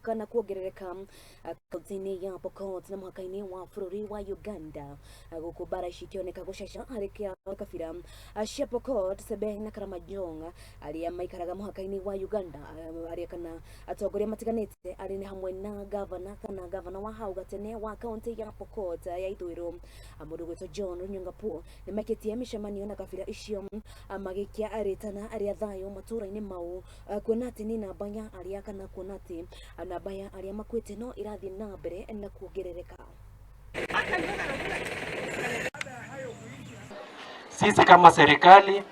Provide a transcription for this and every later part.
Kana kuongerereka kaunti-inĩ ya Pokot na mũhaka-inĩ wa bũrũri wa Uganda, gũkũ mbara ici ikĩoneka gũcaca harĩ kabira cia Pokot, Sebei na Karamojong arĩa maikaraga mũhaka-inĩ wa Uganda, arĩa kana atongoria matiganĩte arĩ nĩ hamwe na gavana kana gavana wa hau gatene wa kaunti ya Pokot ya ithũĩro, mũndũ gwĩtwo John Lonyangapuo, nĩ maikĩtie mĩcemanio na kabira icio, magĩikia rĩtana rĩa thayũ matũũra-inĩ mau, kuona atĩ nĩ namba ya arĩa kana kuona atĩ namba ya arĩa makuĩte no ĩrathiĩ na mbere na kuongerereka. Sisi kama serikali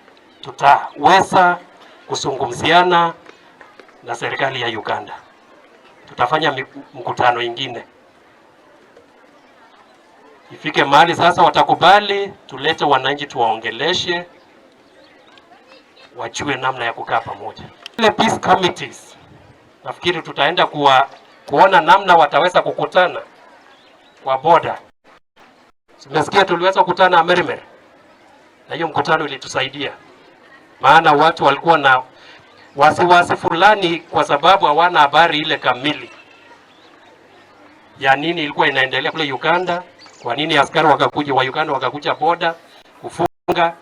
tutaweza kuzungumziana na serikali ya Uganda. Tutafanya mkutano ingine, ifike mahali sasa watakubali, tulete wananchi tuwaongeleshe, wajue namna ya kukaa pamoja. Ile peace committees nafikiri tutaenda kuona namna wataweza kukutana kwa boda. Tumesikia tuliweza kukutana Amerimer, na hiyo mkutano ilitusaidia, maana watu walikuwa na wasiwasi fulani, kwa sababu hawana habari ile kamili ya nini ilikuwa inaendelea kule Uganda, kwa nini askari wakakuja wa Uganda wakakuja boda kufunga.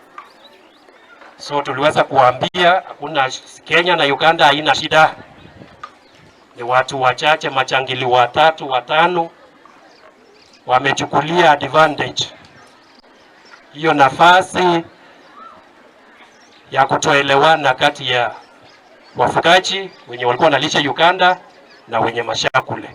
So tuliweza kuambia hakuna, Kenya na Uganda haina shida, ni watu wachache, machangili watatu watano wamechukulia advantage hiyo nafasi ya kutoelewana kati ya wafugaji wenye walikuwa wanalisha Uganda na wenye mashamba kule.